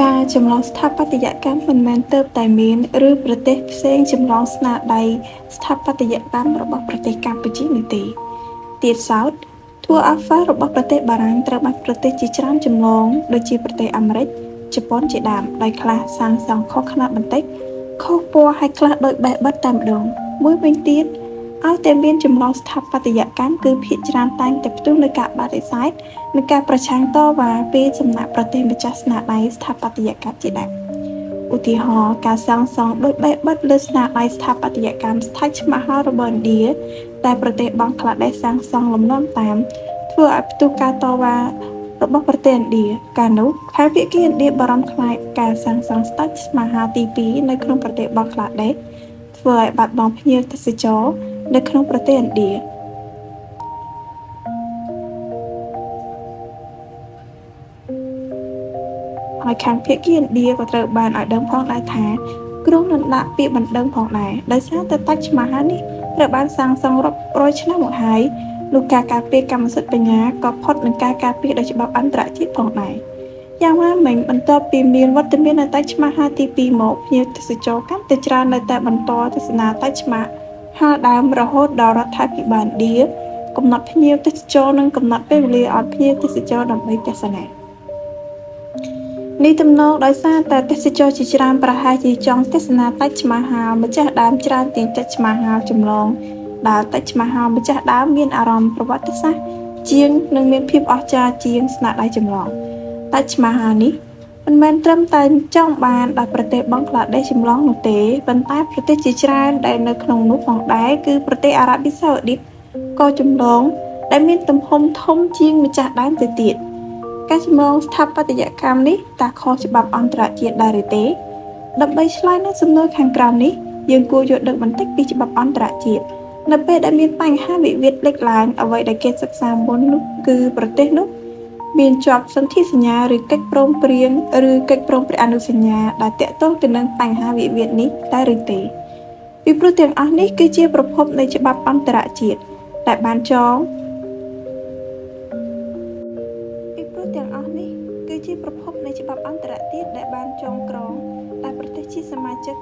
ការចម្លងស្ថាបត្យកម្មមិនមែនទើបតែមាន ឬប្រទេសផ្សេងចម្លងស្នាដៃស្ថាបត្យកម្មរបស់ប្រទេសកម្ពុជានោះទេ ទៀតសោត Tour Eiffel របស់ប្រទេសបារាំងត្រូវបានប្រទេសជាច្រើនចម្លងដូចជាប្រទេសអាមេរិក ជប៉ុនជាដើមដោយខ្លះសាងសង់ខុសខ្នាតបន្តិច ខុសពណ៌ហើយខ្លះដូចបេះបិទតែម្ដង មួយវិញទៀតឲ្យតែមានចម្លងស្ថាបត្យកម្មគឺភាគច្រើនតែងតែផ្ទុះនូវការបដិសេធនិងការប្រឆាំងតវ៉ាពីសំណាក់ប្រទេសម្ចាស់ស្នាដៃស្ថាបត្យកម្មជាដើមឧទាហរណ៍ការសាងសង់ដូចបេះបិទលើស្នាដៃស្ថាបត្យកម្មស្ថាច់ឆ្មាស់របស់ឥណ្ឌាតែប្រទេសបង់ក្លាដេសសាងសង់លំនាំតាមធ្វើឲ្យផ្ទុះការតវ៉ារបស់ប្រទេសឥណ្ឌាកាលនោះខាងភាគីឥណ្ឌាបារម្ភខ្លាចការសាងសង់ស្តាច់ស្មាហាទី2នៅក្នុងប្រទេសបង់ក្លាដេសធ្វើឲ្យបាត់បង់ភ្ញៀវទេសចរនៅក្នុងប្រទេសឥណ្ឌាហើយខាងភាគីឥណ្ឌាក៏ត្រូវបានឲ្យដឹងផងដែរថាគ្រោងនឹងដាក់ពាក្យបណ្ដឹងផងដែរដោយសារតែតាច់ឆ្មាហានេះត្រូវបានសាងសង់រាប់រយឆ្នាំមកហើយនោះការការពារកម្មសិទ្ធិបញ្ញាក៏ផុតនឹងការការពារដោយច្បាប់អន្តរជាតិផងដែរយ៉ាងណាមិញបន្ទាប់ពីមានវត្តមាននៅតាច់ឆ្មាហាទី2មកភ្ញៀវទេសចរកាន់តែច្រើននៅតែបន្តទស្សនាតាច់ឆ្មាហាដើមរហូតដល់រដ្ឋាភិបាលឥណ្ឌាកំណត់ភ្ញៀវទេសចរនិងកំណត់ពេលវេលាឲ្យភ្ញៀវទេសចរដើម្បីទស្សនានេះទំនងដោយសារតែទេសចរជាច្រើនប្រហែលជាចង់ទស្សនាតាច់ឆ្មាហាលម្ចាស់ដើមច្រើនជាងតាច់ឆ្មាហាលចម្លងដែលតាច់ឆ្មាហាលម្ចាស់ដើមមានអារម្មណ៍ប្រវត្តិសាស្ត្រជាងនិងមានភាពអស្ចារ្យជាងស្នាដៃចម្លងតាច់ឆ្មាហាលនេះមិនមែនត្រឹមតែចង់បានដោយប្រទេសបង់ក្លាដេសចម្លងនោះទេប៉ុន្តែប្រទេសជាច្រើនដែលនៅក្នុងនោះផងដែរគឺប្រទេសអារ៉ាប៊ីសាអូឌីតក៏ចម្លងដែលមានទំហំធំជាងម្ចាស់ដើមទៅទៀតការចម្លងស្ថាបត្យកម្មនេះតើខុសច្បាប់អន្តរជាតិដែរឬទេដើម្បីឆ្លើយនឹងសំណួរខាងក្រោមនេះយើងគួរយល់ដឹងបន្តិចពីច្បាប់អន្តរជាតិនៅពេលដែលមានបញ្ហាវិវាទលេចឡើងអ្វីដែលគេសិក្សាមុននោះគឺប្រទេសនោះមានជាប់សន្ធិសញ្ញាឬកិច្ចព្រមព្រៀងឬកិច្ចព្រមព្រៀងអនុសញ្ញាដែលទាក់ទងទៅនឹងបញ្ហាវិវាទនេះដែរឬទេពីព្រោះទាំងអស់នេះគឺជាប្រភពនៃច្បាប់អន្តរជាតិដែលបានចងពីព្រោះទាំងអស់នេះគឺជាប្រភពនៃច្បាប់អន្តរជាតិដែលបានចងក្រងដែលប្រទេសជាសមាជិក